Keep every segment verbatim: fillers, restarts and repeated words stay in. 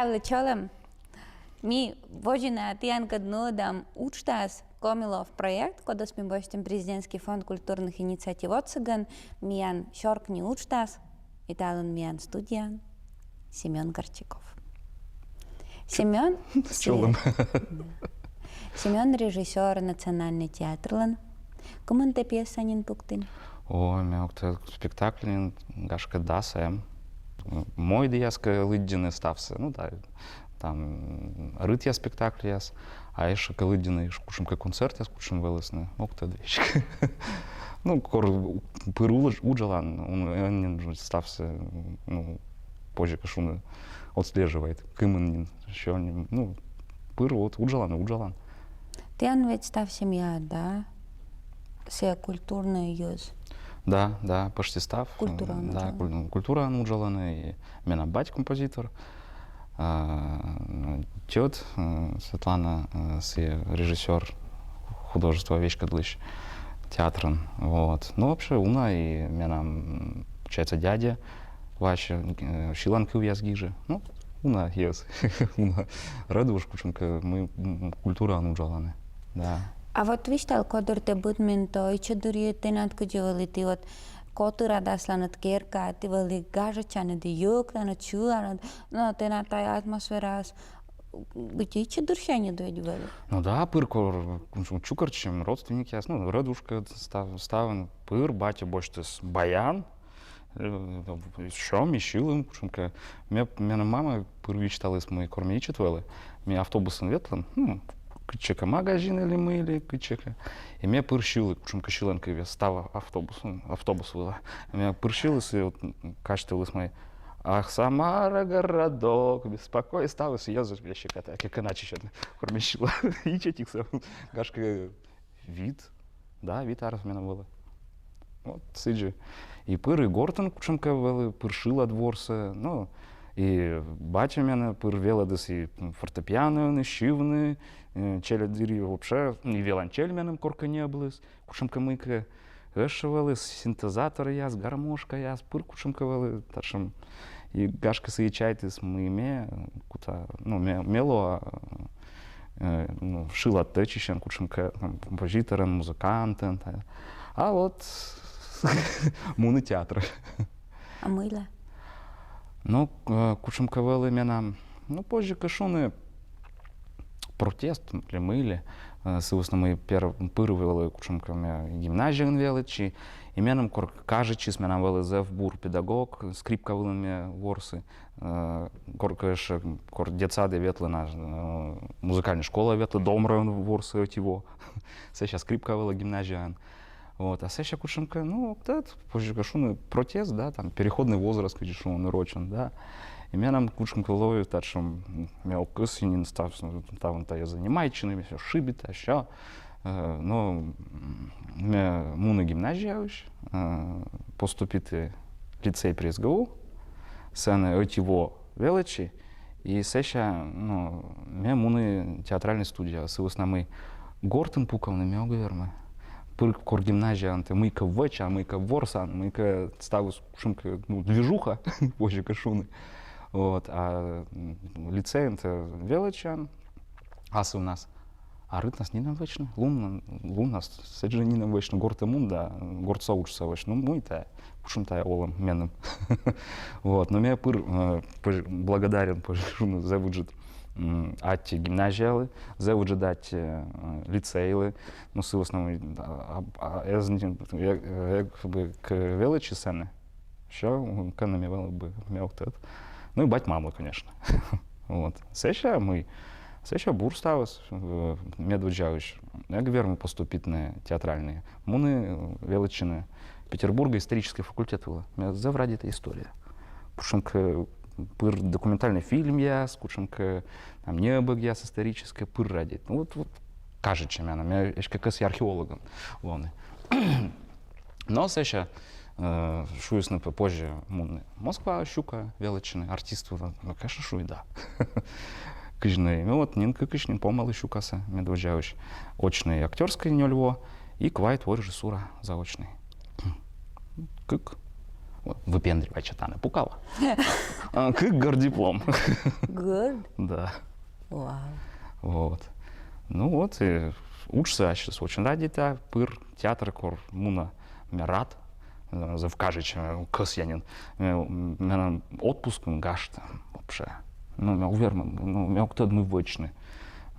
Алы чолӧм. Ми водзӧ на тіянкӧд нуӧдам уджтас «Комилов» проект, кодӧс ми босьтім Президентский фонд культурных инициатив отсӧгӧн, миян «Сёркни» уджтас, и талун миян студияын Семён Горчаков. Семён... Чолӧм. Да. Семён режиссёр Национальный театрлӧн. Кымын тэ пьеса нин пуктін? О, ме ог тӧд, спектакль нин, гашкӧ, дас эм. Мойдъяс кӧ лыддьыны ставсӧ, ну да, там, рытъя спектакльяс, а ещӧ кӧ лыддьыны кутшӧмкӧ концертъяс, кутшӧм вӧліны, ог тӧд весиг. Ну, кор пыр удж-, уджалан, он, он нин ставсӧ, ну, позьӧ кӧ шуны, отслеживает, кымын нин, ещӧ нин, ну, пыр вот уджалан, уджалан. Тіян ведь став семья, да? Сійӧ культурнӧй йӧз. Да, да, почти став. Культураын. Да, уджалӧны. Куль-, культураын уджалӧны, и менам бать композитор. А, ну, тьӧт, э, Светлана, э, сійӧ режиссёр, художествоа веськӧдлысь театрын. Вот. Ну, вообще, уна и менам, м, получается, дядя Вася, э, сьыланкывъяс гижӧ. Ну, уна йӧз, уна рӧдвуж, кутшӧмкӧ мый, м, культураын уджалӧны. Да. А вот висьтал, кодыр тэ быдмин, то ичӧт дырйи тэнад кыдзи вӧлі? Тэ вот котырад асланыд керкаӧ, тэ вӧлі гажӧдчанныд, йӧктанныд, сьыланныд, но тэнад тайӧ атмосфераыс быттьӧ ичӧт дырсяньыд ведь вӧлі. Ну да, пыр кор, кутшӧм, чукӧртчим, родственникъяс, ну, рӧдвужкӧд став-, ставӧн, пыр батьӧ босьтіс баян, э, сьӧм и сьылім кутшӧмкӧ. Ме, менам мама пыр висьталіс, мый кор ме ичӧт вӧлі, ме автобусын ветлі, ну, кытчӧкӧ, магазинӧ ли мый ли, кытчӧкӧ. И ме пыр сьылі кутшӧмкӧ сьыланкывъяс став автобусын, автобус вылӧ. Ме пыр сьылі, и вот казьтыліс, мый: «Ах, Самара, городок беспокой», ставыс йӧзыс весиг кӧ-, кӧ-, кӧначысьӧны, кор ме сьыла. Ичӧтик сӧмын, гашкӧ, вит, да, вит арӧс менам вӧлі. Вот сідзи. И пыр и гортын кутшӧмкӧ вӧлі, пыр шылад ворсӧ, ну, и батьӧ менӧ пыр велӧдіс и фортепианоын, и сьывны, э, челядьдырйи вообще, и виолончель менам коркӧ ньӧбліс, кутшӧмкӧ мыйкӧ, ещӧ вӧлі синтезаторъяс, гармошкаяс, пыр кутшӧмкӧ вӧлі татшӧм. И гашкӧ, сійӧ чайтіс, мый ме кута, ну, ме, ме лоа, э, ну, шылад тэчысьӧн, кутшӧмкӧ, там, композиторӧн, музыкантӧн, та-, а вот муні театрӧ. А мыйла? Ну, э, кутшӧмкӧ вӧлі менам, ну, позьӧ кӧ шуны, протест ли мый ли, э, сы вӧсна мый пер-, пыр вӧлі кутшӧмкӧ ме гимназияын велӧдчи, и меным кор кажитчис, менам вӧлі зэв бур педагог, скрипка вылын ме ворсі, э, кор, конечно, кор детсадӧ ветлі на, э, музыкальнӧй школаӧ ветлі, домраын ворсі ӧти во. Сэсся скрипка вылӧ гимназияын. Вот, а сэсся кутшӧмкӧ, ну, ог тӧд, позьӧ кӧ шуны, протест, да, там, переходный возраст, кыдзи шуӧны рочӧн, да. И менам кутшӧмкӧ лои татшӧм, м, ме ог кӧсйы нин став, ставӧн тайӧ занимайтчыны, ме всё шыбита, всё. Э, но, м, ме муні гимназияысь, э, поступиті лицей при СГУ, сэні ӧти во велӧдчи, и сэсся, ну, ме муні театральнӧй студияӧ, сы вӧсна мый гортын пукавны ме ог вермы. Пыр кор гимназияын тэ мыйкӧ вӧчан, мыйкӧ ворсан, мыйкӧ ставыс кутшӧмкӧ, ну, движуха, позьӧ кӧ шуны. Вот, а, м, лицейын тэ велӧдчан асывнас. А рытнас нинӧм вӧчны, луннас, луннас сідзи нинӧм вӧчны, гортӧ мун да гортса уджсӧ вӧчны. Ну, мый тайӧ, кутшӧм тайӧ олӧм меным. Вот, но ме пыр, э, пож-, благодарен, позьӧ шуны, зэв ыджыд, м, аттьӧ гимназиялы, зэв ыджыд аттьӧ, э, лицейлы. Ну, сы вӧсна мый, а, а, а, эз нин, э, э, как бы, кӧ велӧдчи сэні, всё, кӧні ме вӧлі бы, ме ог тӧд. Ну и бать-мамлы, конечно. Вот. Сэсся мый, сэсся бур ставыс, э, медводдзаысь эг вермы поступитны театральнӧйӧ. Муні, э, велӧдчыны Петербургӧ историческӧй факультет вылӧ. Ме зэв радейта история. Кутшӧмкӧ пыр документальнӧй фильмъяс, кутшӧмкӧ там небӧгъяс историческӧй, пыр радейта. Ну вот, вот, кажитчӧ меным, ме эськӧ кӧсйи археологӧн лоны. Но сэсся, э, шуисны пӧ позьӧ мунны Москваӧ, Щукаӧ велӧдчыны артист вылӧ. Ну, конечно, шуи да. Кыдзи нӧ, ну вот, нин кыкысь нин помалі Щукасӧ медводдзаысь. Очнӧй актёрскӧй нёль во и квайт во режиссура заочнӧй. Кык. Выпендривайтча тані пукала. А, кык гӧр диплом. Гӧр? Да. Вау. Вот. Ну вот, и уджсӧ ассьыс очень радейта, пыр театр кор муна, ме рад, э, зэв кажитчӧ, э, кӧсъя нин. Ме, менам отпускын гажтӧм вообще. Ну, ме уверен, ну, ме ог тӧд, мый вӧчны.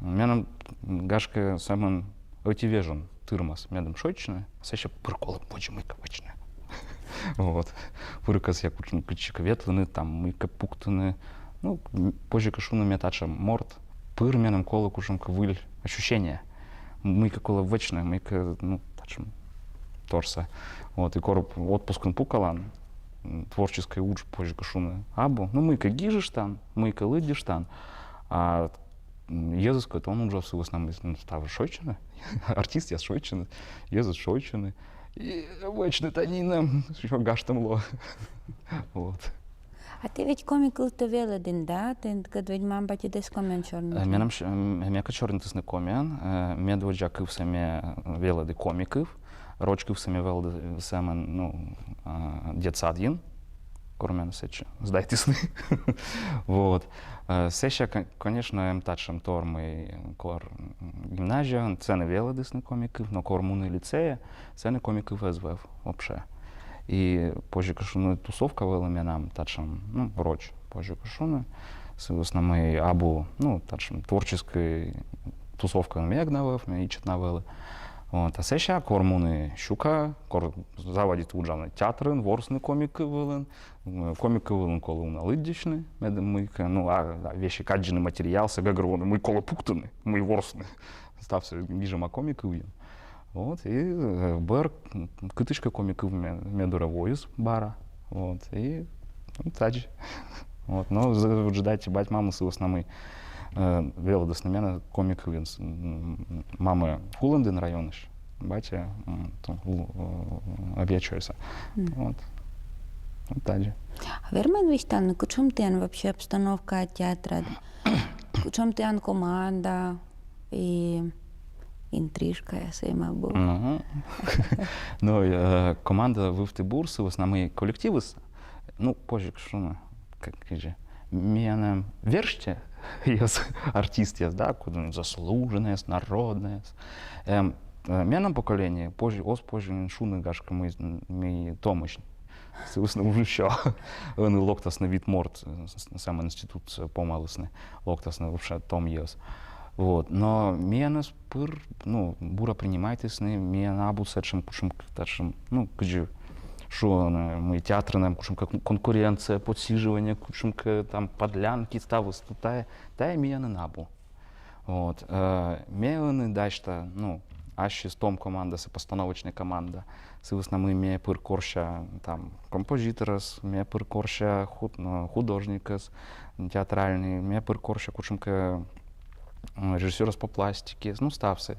Менам, гашкӧ, сӧмын ӧти вежон тырмас медым шойччыны, сэсся пыр колӧ водзӧ мыйкӧ вӧчны. Вот. Пыр кӧсъя кутшӧмкӧ, кытчӧкӧ ветлыны, там мыйкӧ пуктыны. Ну, м, позьӧ кӧ шуны, ме татшӧм морт, пыр меным колӧ кутшӧмкӧ выль ощущение. Мыйкӧ колӧ вӧчны, мыйкӧ, ну, татшӧм торсӧ. Вот, и кор отпускын пукалан, м, творческӧй удж, позьӧ кӧ шуны, абу. Ну, мыйкӧ гижыштан, мыйкӧ лыддьыштан. А м, йӧзыскӧд он уджав, сы вӧсна мый, ну, ставыс шойччӧны, артистъяс шойччӧны, йӧзыс шойччӧны. И вӧчны тані нинӧм ещё гажтӧм лоӧ. Вот. А тэ ведь коми кывтӧ велӧдін, да? Тэнкӧд ведь мам-батьыд эз комиӧн сёрнитны. Э, менам с-, м, мекӧд сёрнитісны комиӧн, э, медводдза кывсӧ ме велӧді коми кыв, роч кывсӧ ме велӧді сӧмын, ну, э, детсадйын, кор менӧ сэтчӧ сдайтісны. Вот. Э, сэсся, кон-, конечно, эм татшӧм тор, мый кор, м, гимназияын, сэні велӧдісны коми кыв, но кор муні лицейӧ, сэні коми кыв эз вӧв вообще. И позьӧ кӧ шуны, тусовка вӧлі менам татшӧм, ну, роч, позьӧ кӧ шуны. Сы вӧсна мый абу, ну, татшӧм творческӧй тусовкаын ме эг на вӧв, ме ичӧт на вӧлі. Вот. А сэсся кор муні сюкаӧ, кор заводиті уджавны театрын, ворсны коми кыв вылын, м, коми кыв вылын колі уна лыддьысьны, медым мыйкӧ, ну, а, а весиг аддзыны материалсӧ, гӧгӧрвоны, мый колӧ пуктыны, мый ворсны. Ставсӧ гижӧма коми кывйӧн. Вот, и, э, бӧр кытыськӧ коми кыв ме, ме дорӧ воис бара. Вот, и, ну, тадзи. Вот, но зэв ыджыд аттьӧ бать-мамлы сы вӧсна мый, э, велӧдісны менӧ коми кывйӧн. С-, м, мамӧ Кулӧмдін районысь, батьӧ, м, то, у, э, Объячойса. Вот. Вот тадзи. А верман висьтавны, кутшӧм тіян вообще обстановка театрад? Кутшӧм тіян команда и интрижкаяс эм абу? Мгм. Ну, э, команда вывті бур, сы вӧсна мый коллективыс, ну, позьӧ кӧ шуны, как же, менам верстьӧяс, артистъяс, да, кудын заслуженнӧйяс, народнӧйяс. Эм, э, менам поколение, позьӧ, оз позь нин шуны, гашкӧ, мый, мый томӧсь. Сы вӧсна мый уж и сё. Ӧні локтасны вит морт, э, с-, с-, сӧмын институтсӧ помалісны, локтасны вообще том йӧз. Вот. Но миянӧс пыр, ну, бура принимайтісны, миян абу сэтшӧм кутшӧмкӧ татшӧм, ну, кыдзи шуӧны, мый театрын эм кутшӧмкӧ кон-, конкуренция, подсиживание, кутшӧмкӧ там подлянки, ставыс, тайӧ, тайӧ миянын абу. Вот. Э, ме ӧні дасьта, ну, ассьыс том командасӧ, постановочнӧй команда. Сы вӧсна мый ме пыр корся там композиторъясӧс, ме пыр корся худ-, ну, художникъясӧс театральнӧй, ме пыр корся кутшӧмкӧ, м, режиссёръясӧс по пластике, ну, ставсӧ.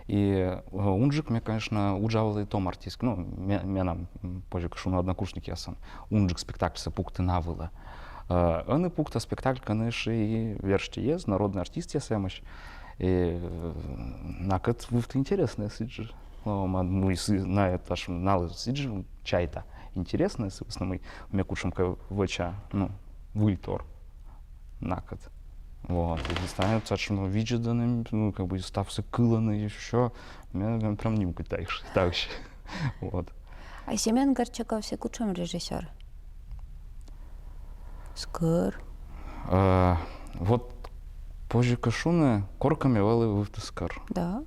И, э, унджык ме, конечно, уджавлі том артисткӧд, ну, ме-, менам, м, позьӧ кӧ шуны, однокурсникъясӧн. Унджык спектакльсӧ пукті на вылӧ. Э, ӧні пукта спектакль, конечно, и верстьӧяс, народнӧй артистъяс эмӧсь. И, э, накӧд вывті интереснӧ сідзи. Но, ма, ну, и сы-, на это ж, налы сідзи чайта. Интереснӧ, сы вӧсна мый ме кутшӧмкӧ вӧча, ну, выльтор накӧд. Вот. И станет сэтшӧм видзӧдӧмӧн, ну, как бы, ставсӧ кылӧны ещё. Ме, ме прям нимкодь таысь, таысь. Вот. А Семён Горчаков сійӧ кутшӧм режиссёр? Скӧр. Э, вот позьӧ кӧ шуны, коркӧ ме вӧлі вывті скӧр. Да.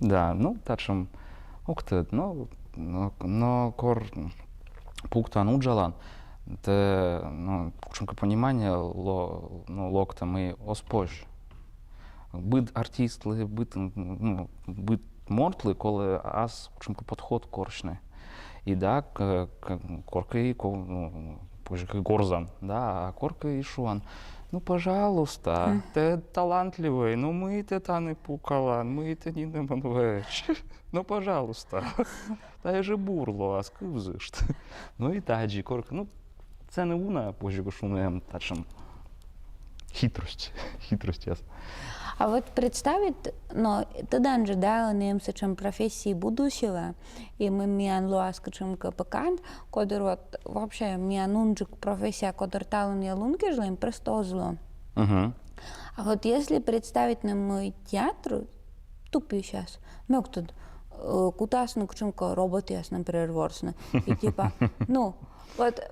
Да, ну, татшӧм, ог тӧд, но, но, но кор пуктан, уджалан, тэ, ну, кутшӧмкӧ понимание ло-, ну, локтӧ, мый оз позь. Быд артистлы, быд, ну, быд мортлы колӧ ас кутшӧмкӧ подход корсьны. И да, к-, к-, коркӧ и ко-, ну, позьӧ кӧ, горзан, да, а коркӧ и шуан: «Ну, пожалуйста, тэ талантливӧй, ну, мый тэ тані пукалан, мый тэ нинӧмӧн вӧч? Ну, пожалуйста». Тайӧ жӧ бур лоас, кывзышт. Ну и тадзи коркӧ, ну, сцена уна, позьӧ кӧ шуны, эм татшӧм Хитрость, хитростьяс. А вот представить, но тӧдан жӧ да, ӧні эм сэтшӧм профессии будущего, и мый миян лоас кутшӧмкӧ пӧ кад, кодыр вот вообще миян унджык профессия, кодыр талунъя лун кежлӧ эм, просто оз ло. Мгм. А вот если представитны, мый театр тупичас, мӧд тӧд, э, кутасны кутшӧмкӧ роботъяс, например, ворсны. И типа, ну, вот,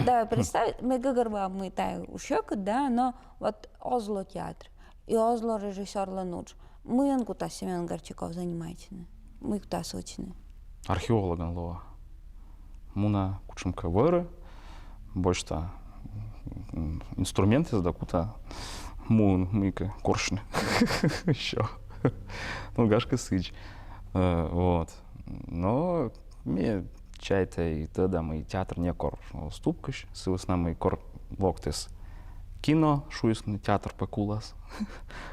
да, представить, ме гӧгӧрвоа, мый тайӧ уж сьӧкыд, да, но вот оз ло театр, и оз ло режиссёрлӧн удж. Мыйӧн кутас Семён Горчаков занимайтчыны? Мый кутас вӧчны? Археологӧн лоа. Муна кутшӧмкӧ вӧрӧ, босьта, м, инструментъяс да кута муын мыйкӧ корсьны. Ещё. Ну, гашкӧ, сідз. Э, вот. Но ме чайта и тӧда, мый театр некор оз тупкысь, сы вӧсна мый кор локтіс кино, шуисны, театр пӧ кулас.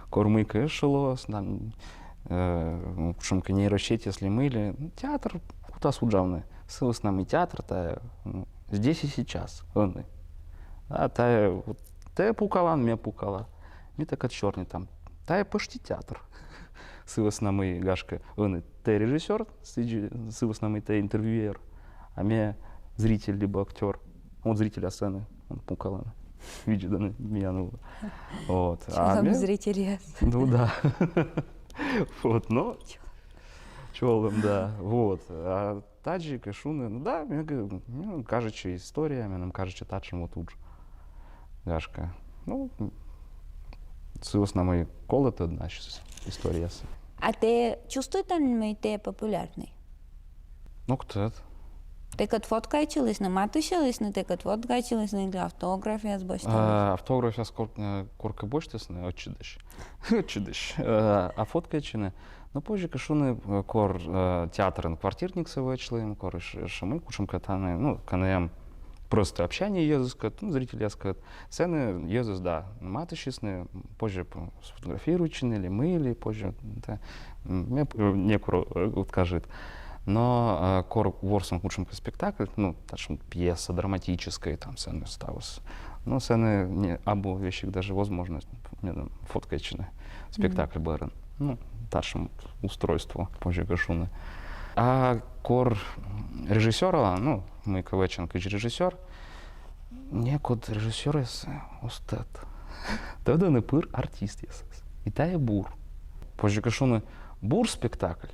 Кор мыйкӧ ещё лоас, там, э, ну, кутшӧмкӧ нейросеть, если мый ли, ну, театр кутас уджавны. Сы вӧсна мый театр — тайӧ, ну, здесь и сейчас, ӧні. А тайӧ вот тэ пукалан, ме пукала. Ми тэкӧд сёрнитам. Тайӧ пӧшти театр. Сы вӧсна мый, гашкӧ, ӧні тэ режиссёр, сідзи, сы вӧсна мый тэ интервьюер, а ме зритель либӧ актёр. Вот зрительяс ӧні, он пукалӧны, видзӧдӧны миян вылӧ. Вот. А чолӧм, ме зрительяс. Ну да. Вот, но чолӧм, да. Вот. А тадзи кӧ шуны, ну да, мне, г- мне кажется, история, мне кажется, татшӧм вот удж. Гашкӧ. Ну, сы вӧсна мый колӧ тӧдны ас историясӧ. А тэ чувствуйтан, мый тэ популярный? Ну, кто это? Тэкӧд фоткайтчылісны, матыстчылісны, тэкӧд фоткайтчылісны или автографъяс босьталісны? А, автографъяс кор-, э, коркӧ босьтісны, ӧтчыдысь. Ӧтчыдысь. Э, а фоткайтчыны, ну, позьӧ кӧ шуны, э, кор, э, театрын квартирниксӧ вӧчлім, кор ш-, шуам, кутшӧмкӧ тані, ну, кӧні эм просто общение йӧзыскӧд, ну, зрительяскӧд. Сэні йӧзыс, да, матыстчисны, позьӧ п-, сфотографируйтчыны ли мый ли, позьӧ, да, м, ме п-, некор, э, откажит. Но, э, кор ворсам кутшӧмкӧ спектакль, ну, татшӧм пьеса драматическая, там, сэні ставыс. Ну, сэні не, абу весиг даже возможность, м, фоткайтчыны спектакль бӧрын. Ну, татшӧм устройство, позьӧ кӧ шуны. А кор режиссёралан, ну, мыйкӧ вӧчан кыдз режиссёр, некод режиссёръяс оз тӧд. Тӧдӧны пыр артистъясӧс. И тайӧ бур. Позьӧ кӧ шуны, бур спектакль,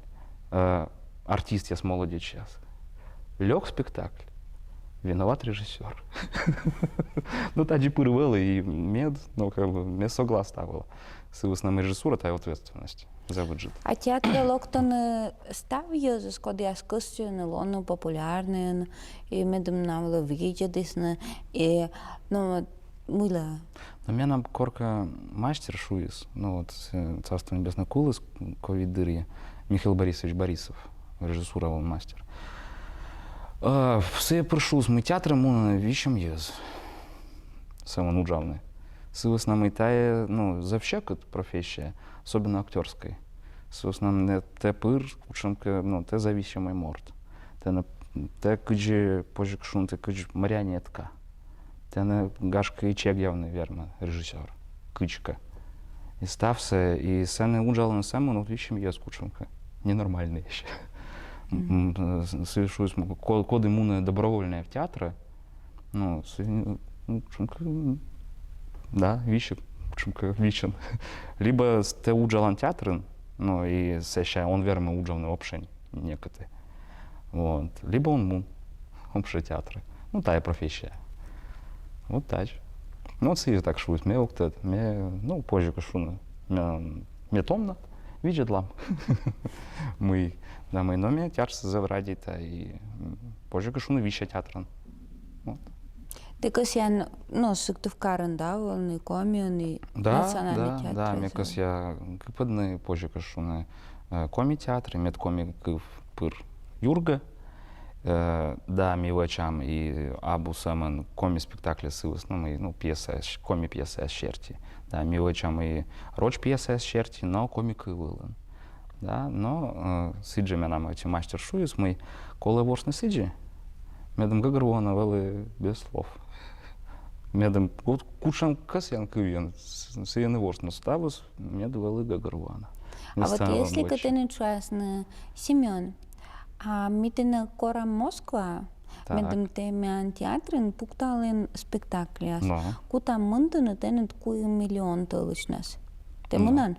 э, артистъяс молодечьяс. Лёк спектакль — виноват режиссёр. Ну, тадзи пыр вӧлі и мед, ну, как бы, ме соглас та вылӧ. Сы вӧсна мый режиссура — тайӧ ответственность за бюджет. А театрӧ локтӧны став йӧзыс, кодъяс кӧсйӧны лоны популярнӧйӧн, и медым на вылӧ видзӧдісны, и, ну, вот, мыйла. Но менам коркӧ мастер шуис, ну вот, с-, Царство Небесное, куліс ковид дырйи, Михаил Борисович Борисов, режиссура вылын мастер. Э, сійӧ пыр шуис, мый театрӧ мунӧны висьӧм йӧз сӧмын уджавны. Сы вӧсна мый тайӧ, ну, зэв сьӧкыд профессия, особенно актёрскӧй. Сы вӧсна мый тэ пыр кутшӧмкӧ, ну, тэ зависимый морт. Тэ, нап-, тэ кыдзи, позьӧ кӧ шуны, тэ кыдзи марионетка. Тэнӧ, гашкӧ, и чегъявны вермӧ режиссёр кыдзкӧ. И ставсӧ, и сэні уджалӧны сӧмын вот висьӧм йӧз кутшӧмкӧ. Ненормальнӧй ещё. М, с-, сійӧ шуис, м, ко-, коді мунӧ добровольнӧ в театрӧ, ну, сійӧ, ну, кутшӧмкӧ, м, да, висьӧ, кутшӧмкӧ висьӧм. Либӧ с-, тэ уджалан театрын, ну, и сэсся он вермы уджавны вообще некытӧн. Вот. Либӧ он мун вообще театрӧ. Ну, тайӧ профессия. Вот тадз. Ну, вот сійӧ так шуис, ме ог тӧд, ме, ну, позьӧ кӧ шуны, ме, ме том на, видзӧдлам. Мый, да, мый, но ме театрсӧ зэв радейта и, м, позьӧ кӧ шуны, висьӧ театрын. Вот. Тэ кӧсъян, ну, Сыктывкарын, да, вӧлны, Комиын и, да, национальный, да, театр, да, ме кӧсъя кыпӧдны, позьӧ кӧ шуны, э, коми театрӧ, мед коми кыв пыр юргӧ. Э, да, ми вӧчам и абу сӧмын коми спектакльяс, сы вӧсна мый, ну, пьесаяс, коми пьесаяс серти. Да, ми вӧчам и роч пьесаяс серти, но коми кыв вылын. Да, но, э, сідзи менам ӧти мастер шуис, мый колӧ ворсны сідзи, медым гӧгӧрвоана вӧлі без слов. Медым вот кутшӧм кӧсъян, кывъян, с-, сійӧн и ворсны, ставыс мед вӧлі гӧгӧрвоана. А вот если кӧ тэныд шуасны: «Семён, а ми тэнӧ корам Москваӧ, медым тэ миян театрын пукталін спектакльяс, кутам мынтыны тэныд куим миллион тӧлысьнас». Тэ мунан?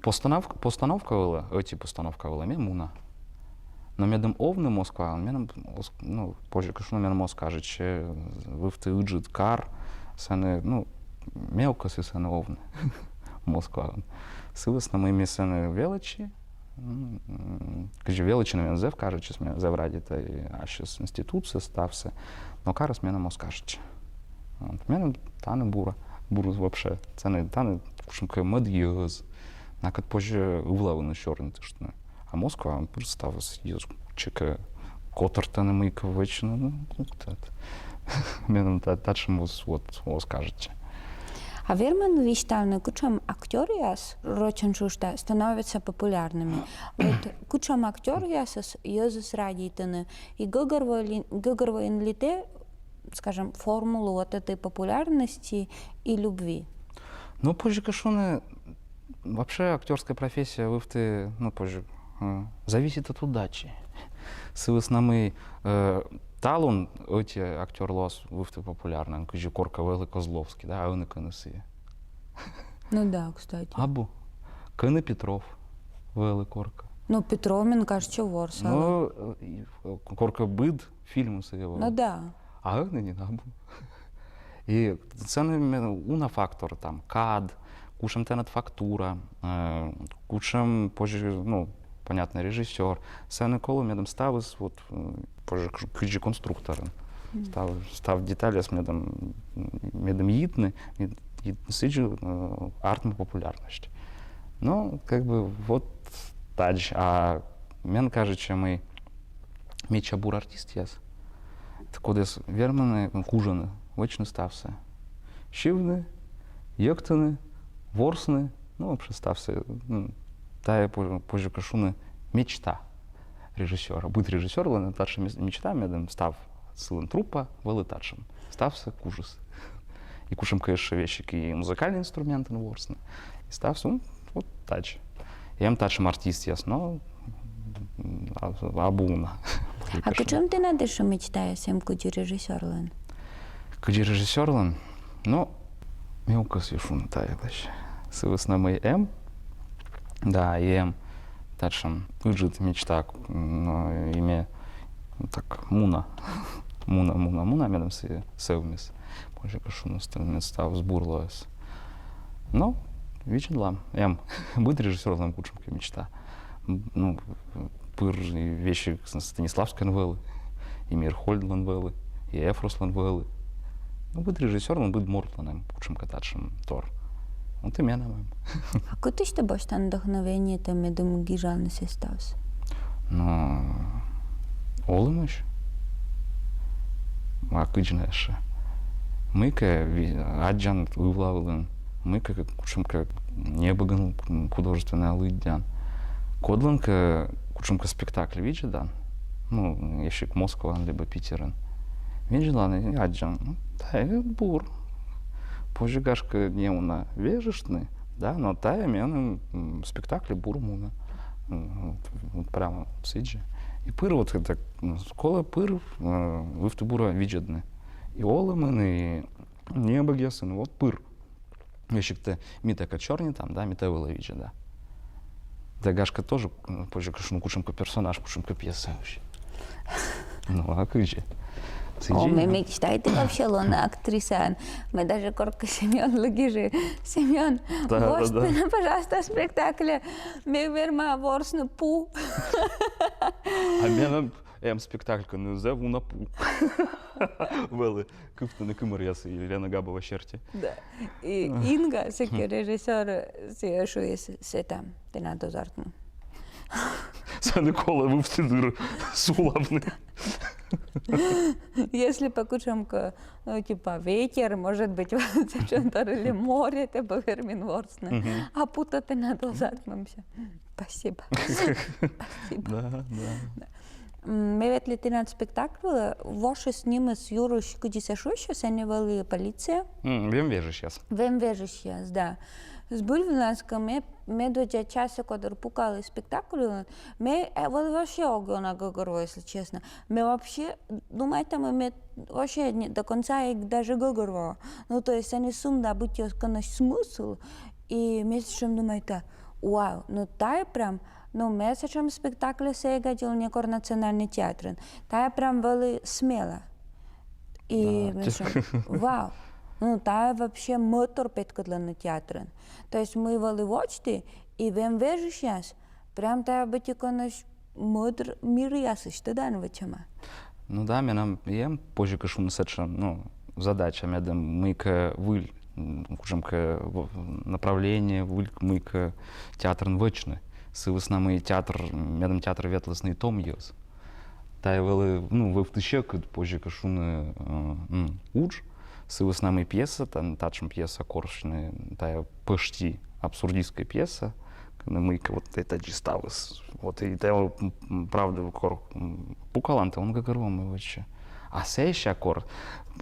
Постановка, постановка вылӧ, ӧти постановка вылӧ ме муна. Но медым овны Москваын, меным, ну, позьӧ кӧ шуны, меным оз кажитчы, вывті ыджыд кар, сэні, ну, ме ог кӧсйы сэні овны Москваын. Сы вӧсна мый ме сэні велӧдчи, кыдзи велӧдчыны меным зэв кажитчис, меным зэв радейтӧ ассьыс институтсӧ, ставсӧ, но карыс меным оз кажитчы. Вот. Меным тані бура, бура вообще, тані, тані кутшӧмкӧ мӧд йӧз, накӧд позьӧ ывлавыныс сёрнитыштны. А Москваын пыр ставыс йӧз чекӧ котӧртӧны, мыйкӧ вӧчны, ну, кутшӧмкӧ. Меным та-, татшӧм оз, вот, оз кажитчы. А верман висьтавны, кутшӧм актёръяс, рочӧн шуышта, становятся популярными? Вот кутшӧм актёръясӧс йӧзыс радейтӧны, и гӧгӧрвоин ли тэ, скажем, формулу вот этой популярности и любви? Ну, позьӧ кӧ шуны, вообще актёрская профессия вывті, ну, позьӧ, зависит от удачи. Сы вӧсна мый талун ӧти актёр лоас вывті популярнӧйӧн, кыдзи коркӧ вӧлі Козловский, да, а ӧні кӧні сійӧ? Ну да, кстати. Абу. Кӧні Петров вӧлі коркӧ? Ну, Петров, мен кажитчӧ, ворсалӧ. Ну, коркӧ быд фильмын сійӧ вӧлі. Ну да. А ӧні нин абу. И сэні уна фактор, там, кад, кутшӧм тэнад фактура, кутшӧм, позьӧ, ну, понятно, режиссёр. Сэні колӧ, медым ставыс, вот, позьӧ кыдзи конструкторын. Став, став детальяс медым, медым йитны, йитны сідзи артмӧ популярность. Ну, как бы, вот тадз. А мен кажитчӧ, мый медся бур артистъяс, кодъяс вермӧны, кужӧны вӧчны ставсӧ. Сьывны, йӧктыны, ворсны, ну, вообще ставсӧ, ну, тайӧ, позьӧ кӧ шуны, мечта режиссёра. Быд режиссёрлӧн татшӧм мечта, медым став сылӧн труппа вӧлі татшӧм. Ставсӧ кужис. И кутшӧмкӧ ещӧ весиг и музыкальнӧй инструментӧн ворсны. И ставсӧ, ну, вот тадз. Эм татшӧм артистъяс, но абу уна. А кутшӧм тэнад ещӧ мечтаяс эм кыдзи режиссёрлӧн? Кыдзи режиссёрлӧн? Ну, ме ог кӧсйы шуны тайӧ йылысь. Сы вӧсна мый эм, да, и эм татшӧм ыджыд мечта, но и ме так муна. Муна, муна, муна, медым сійӧ сӧвмис. Позьӧ кӧ шуны, мед ставыс бур лоис. Но видзӧдлам, эм, быд режиссёрлӧн кутшӧмкӧ мечта. Ну, пыр и весиг Станиславскийлӧн вӧлі, и Мейерхольдлӧн вӧлі, и Эфрослӧн вӧлі. Ну, быд режиссёрлӧн, быд мортлӧн эм кутшӧмкӧ татшӧм тор. Вот и менам эм. А кытысь тэ босьтан вдохновениетӧ, медым гижавны сійӧ ставсӧ? Ну, олӧмысь. А кыдзи нӧ ещӧ? Мыйкӧ аддзан ывла вылын, мыйкӧ кутшӧмкӧ небӧгын художественнӧя лыддян. Кодлӧнкӧ кутшӧмкӧ спектакль видзӧдан, ну, весиг Москваын либӧ Питерын. Видзӧдан и аддзан, ну, тайӧ бур. Позьӧ, гашкӧ, неуна вежыштны, да, но тайӧ меным спектакль бур мунӧ. Вот прямо сідзи. И пыр вот это, колӧ пыр вывті бура видзӧдны. И олӧмын, и небӧгъясын, вот пыр. Весиг тэ митакӧд сёрнитан, да, митавылӧ видзӧдан. Да, гашкӧ, тоже, позьӧ кӧ шуны, кутшӧмкӧ персонаж кутшӧмкӧ пьесаысь. Ну, а кыдзи? О, ме мечтайті вообще лоны актрисаӧн. Ме даже коркӧ Семёнлы гижи: Семён, босьт менӧ, пожалуйста, спектакльӧ. Ме верма ворсны пу. А менам эм спектакль, кӧні зэв уна пу. Вӧлі кывтӧны кымӧръяс Елена Габова серти. Да. И Инга, сэки режиссёр, сійӧ шуис: Света, тэнад оз артмы. Сэні колӧ вывті дыр сулавны. Если пӧ кутшӧмкӧ, ну, типа, ветер, может быть, сэтшӧм тор, или море, тэ пӧ вермин ворсны. А пу-тӧ тэнад оз артмы. Спасибо. Спасибо. Да, да. М, ме ветлі тэнад спектакль вылӧ, вошис нимыс юрысь, кыдзи сійӧ шусьӧ, сэні вӧлі полиция. М, вемвежысьяс. Вемвежысьяс, да. Збыль вылас кӧ, ме, медводдза часӧ кодыр пукалі спектакль вылын, ме, э, вӧлі вообще ог ёна гӧгӧрво, если честно. Ме вообще, думайта, ме, ме вообще не, до конца эг даже гӧгӧрво. Ну, то есть, сэні сымда быттьӧ кӧнкӧ смысл, и ме сэтшӧм думайта, вау, ну тайӧ прям, ну ме сэтшӧм спектакльясӧ эг аддзыл некор Национальнӧй театрын. Тайӧ прям вӧлі смела. И ме сэтшӧм, вау, ну тайӧ вообще мӧдтор петкӧдлӧны театрын. То есть мый вӧлі водзті, и вемвежысьяс, прям тайӧ быттьӧ кӧнкӧ мӧдар миръясысь, тӧдан, вӧчӧма. Ну да, менам эм, позьӧ кӧ шуны, сэтшӧм, ну, задача, медым мыйкӧ выль, м, кутшӧмкӧ в-, направление, выль мыйкӧ театрын вӧчны. Сы вӧсна мый театр, медым театрӧ ветлісны том йӧз. Тайӧ вӧлі, ну, вывті сьӧкыд, позьӧ кӧ шуны, э, м, удж. Сы вӧсна мый пьеса, та-, татшӧм пьеса корсьны, тайӧ пӧшти абсурдистскӧй пьеса, кӧні мыйкӧ вот этадзи ставыс. Вот и тэ, м, м, правда, кор, м, пукалан, тэ он гӧгӧрво, мый вӧчӧ. А сэсся кор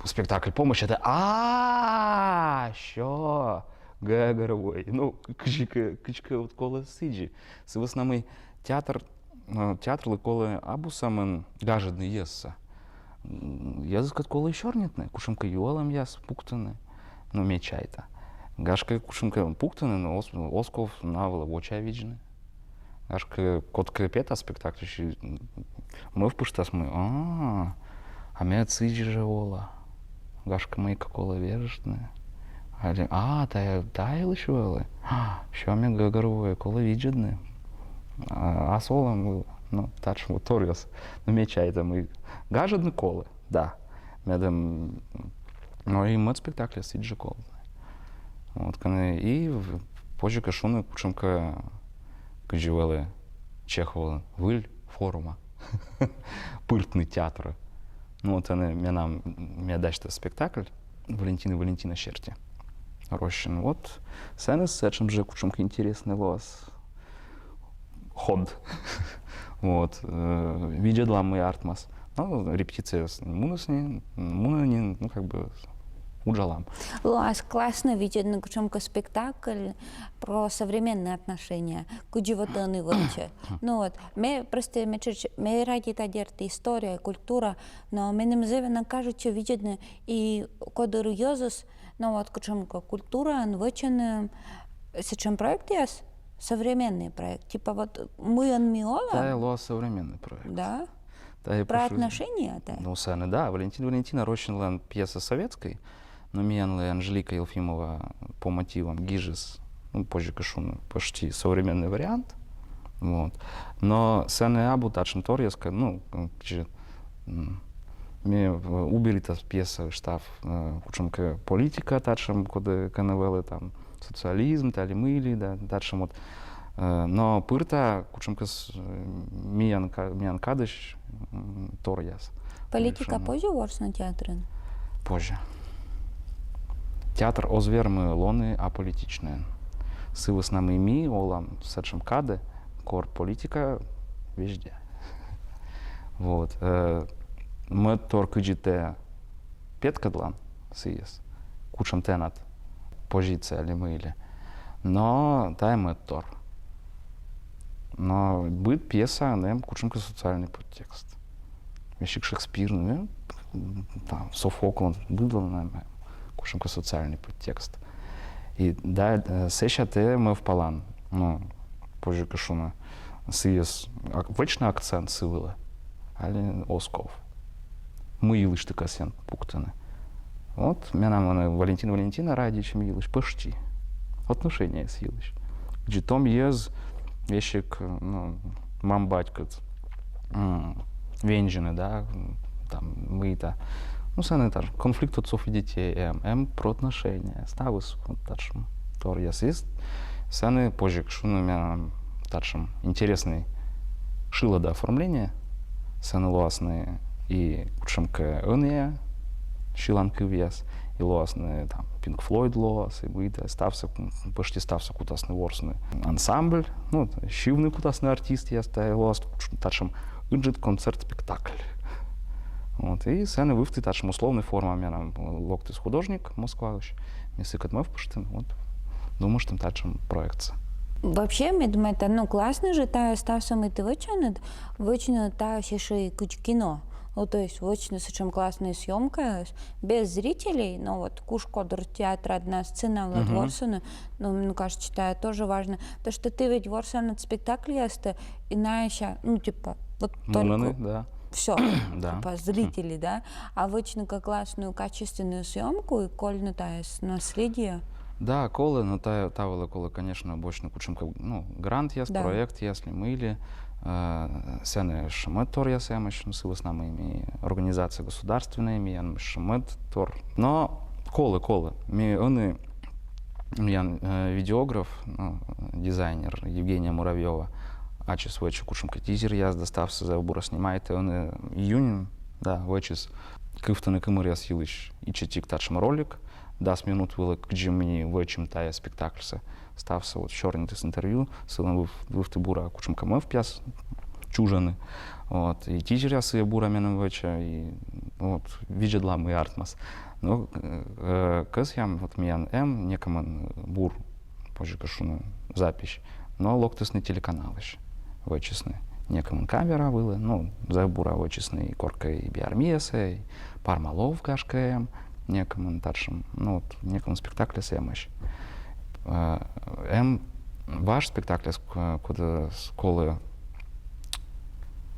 спектакль помасьӧ, тэ, а, сё, гӧгӧрвои. Ну, кыдзкӧ, кыдзкӧ вот колӧ сідзи. Сы вӧсна мый театр, э, театрлы колӧ абу сӧмын гажӧдны йӧзсӧ. М, йӧзыскӧд колӧ сёрнитны, кутшӧмкӧ юалӧмъяс пуктыны. Ну, ме чайта. Гашкӧ, кутшӧмкӧ пуктыны, но оз-, оз ков на вылӧ вочавидзны. Гашкӧ, кодкӧ петас спектакльысь, м, мӧвпыштас, мый, а, а ме сідзи жӧ ола. Гашкӧ, мыйкӧ колӧ вежыштны. Али, а, тайӧ, тайӧ йылысь вӧлі. А, сё, ме гӧгӧрвои, колӧ видзӧдны. А, ас олӧм вылӧ. Ну, татшӧм вот торъяс. Ну, ме чайта, мый гажӧдны колӧ, да. Медым, но и мӧд спектакльяс сідзи колӧ. Вот, кӧні и в-, позьӧ кӧ шуны, кутшӧмкӧ, кыдзи вӧлі Чеховлӧн, выль форма пыртны театрӧ. Ну, вот, ӧні менам, ме дасьті спектакль «Валентин и Валентина» серти. Россияын. Вот, сэні сэтшӧм жӧ кутшӧмкӧ интереснӧй лоас ход. Вот, э, видзӧдлам, мый артмас. Ну, репетицияяс мунісны, мунісны, ну, как бы, уджалам. Лоас классно видзӧдны кутшӧмкӧ спектакль про современные отношения, кыдзи вот ӧні вӧчӧ. Ну вот, ме просто, ме чуть, ме ради та дерт история, культура, но меным зэв ёна кажитчӧ видзӧдны и кодыр йӧзыс, но вот кутшӧмкӧ культураын вӧчӧны сэтшӧм проектъяс, современный проект. Типа вот мыйӧн ми олам. Тайӧ лоас современный проект. Да? Тайӧ про отношения, да? Ну, сэні, да. «Валентин и Валентина» Россиялӧн пьеса советскӧй, но миянлы Анжелика Елфимова по мотивам гижис, ну, позьӧ кӧ шуны, пӧшти современный вариант. Вот. Но сэні абу татшӧм торъяс кӧ, ну, кыдзи, м, ме, э, убери та пьесаысь став, э, кутшӧмкӧ политика татшӧм, коді кӧні вӧлі там социализм, та ли мый ли, да, татшӧм вот. Э, но пырта кутшӧмкӧ с-, э, миян ка-, миян кадысь, м, торъяс. Политика позьӧ ворсны театрын? Позьӧ. Театр оз вермы лоны аполитичнӧйӧн. Сы вӧсна мый ми олам сэтшӧм кадӧ, кор политика везде. Вот. Э, мӧдтор, кыдзи тэ петкӧдлан сійӧс, кутшӧм тэнад позиция ли мый ли. Но тайӧ мӧдтор. Но быд пьесаын эм кутшӧмкӧ социальный подтекст. Весиг Шекспирын, э, там, Софоклын, быдлаын эм кутшӧмкӧ социальный подтекст. И да, э, сэсся тэ мӧвпалан, ну, позьӧ кӧ шуны, сійӧс ак-, вӧчны акцент сы вылӧ, али оз ков. Мый йылысь тэ кӧсъян пуктыны. Вот, менам ӧні «Валентин и Валентина» радейтчӧм йылысь, пӧшти. Отношенияяс йылысь. Кыдзи том йӧз весиг, ну, мам-батькӧд, м, вензьӧны, да, м, там, мыйта. Ну, сэні татшӧм конфликт отцов и детей, эм, эм про отношения, ставыс, вот, татшӧм торъяс. И сэні, позьӧ кӧ шуны, менам татшӧм интереснӧй шылада оформление. Сэні лоасны и кутшӧмкӧ ӧнія сьыланкывъяс, и лоасны, там, Pink Floyd лоас, и мыйта, ставсӧ, м, пӧшти ставсӧ кутасны ворсны ансамбль, ну, сьывны кутасны артистъяс, да, и лоас татшӧм Ыджыд концерт-спектакль. Вот. И сэні вывті татшӧм условнӧй форма. Менам локтіс художник Москваысь, ми сыкӧд мӧвпыштім, вот, думыштім татшӧм проектсӧ. Вообще, ме думайта, ну, классно жӧ тайӧ ставсӧ, мый ті вӧчанныд, вӧчны тайӧс ещӧ и кыдз кино. Ну, то есть вӧчны сэтшӧм класснӧй съёмкаяс, без зрителей, но вот куш кодыр театрад на сцена вылад ворсны, ну, мне кажется, тайӧ тоже важно. То, что ті ведь ворсанныд спектакльястӧ, и найӧ сэсся, ну, типа, вот только... Да. Всё, да. Типа, зрители, да? А вӧчны кӧ классную, качественную съёмку и кольны тайӧс наследие. Да, колӧ, но та, та вылӧ колӧ, конечно, босьтны кутшӧмкӧ, ну, грантъяс, да, проектъяс ли мый ли, э, сэні шмӧд торъяс эмӧсь, ну, сы вӧсна мый ми организация государственная, миян шмӧд тор. Но колӧ, колӧ. Ми ӧні, миян, э, видеограф, ну, дизайнер Евгения Муравьёва ачыс вӧчӧ кутшӧмкӧ тизеръяс да ставсӧ зэв бура снимайтӧ, ӧні июнь, да, вӧчис кывтӧны кымӧръяс йылысь ичӧтик татшӧм ролик, дас минут вылӧ, кыдзи ми вӧчим тайӧ спектакльсӧ. Ставсӧ вот сёрнитіс интервью, сылӧн выв-, вывті бура кутшӧмкӧ мӧвпъяс чужӧны. Вот. И тизеръяс сійӧ бура меным вӧчӧ, и вот видзӧдлам, мый артмас. Но, э, кӧсъям, вот миян эм некымын бур, позьӧ кӧ шуны, запись, но локтісны телеканалысь, вӧчисны некымын камера вылӧ, ну, зэв бура вӧчисны и коркӧ и «Биармиясӧ», и «Парма лов», гашкӧ, эм некымын татшӧм, ну, вот, некымын спектакльяс эмӧсь. Э, эм важ спектакльяс, к-, кодъяс колӧ